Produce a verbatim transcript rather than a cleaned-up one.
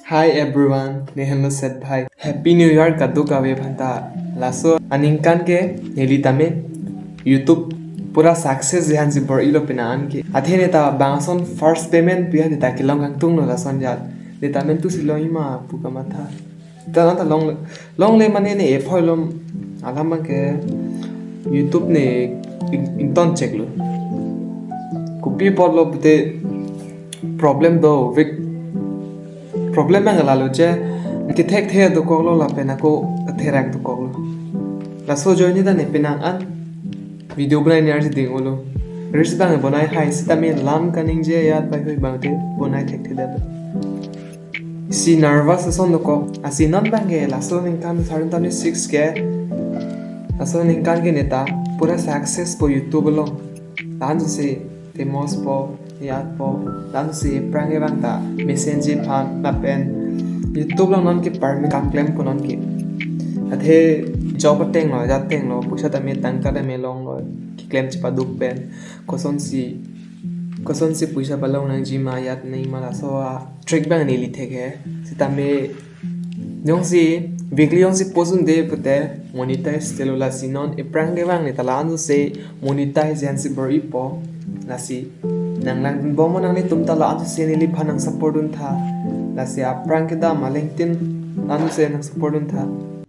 Hi everyone, ne henlo Seth Bhai. Happy New Year kadokave aphanta. Laso aningkan ke neli tame YouTube pura success jehan si bor-ilo penang ke. Athe neta bangson first payment pi neta kelong kangtunglo lason jat. Neta men tu si long ima pu kamatha. Ta neta long longle mane ne ephoi lom alam abang ke YouTube ne ing- ington cheklo. Kopi apotlo pute problem do, big problem abang lalo je, kethekthe dokoklo lapen ako therak dokoklo. Laso ajoine ta ne penang an video bonai ner si ding-olo. Reels abang bonai hai sitame lam kaningje ajat pai hui abang te bonai thekthe det. Si nervous ason dokok. Asi non abang ke laso ningkan two thousand twenty-six ke, laso ningkan ke neta pura success po YouTube along. Tan si famous po, ajat po, tan si aphrang kevang ta mesen ji aphan lapen YouTube along non ke permit kam klempo non ke. Athe job atenglo, ajat atenglo, puisa tame tangka tame longlo, keklem chepaduk pen. Kosonsi, kosonsi puisa palong nangji ma ajat nangji ma laso atrick abang neli thekhe. Sitame jongsi weekly jongsi post unde pute monetize telo, lasi non aphrang kevang neta la-an si monetize jehan si bor-ipo. Lasi nang langdunbom nanglitum ta la-an si neliphan nang support duntha. Lasi aphrang kedam alangtin la-an si nang support duntha.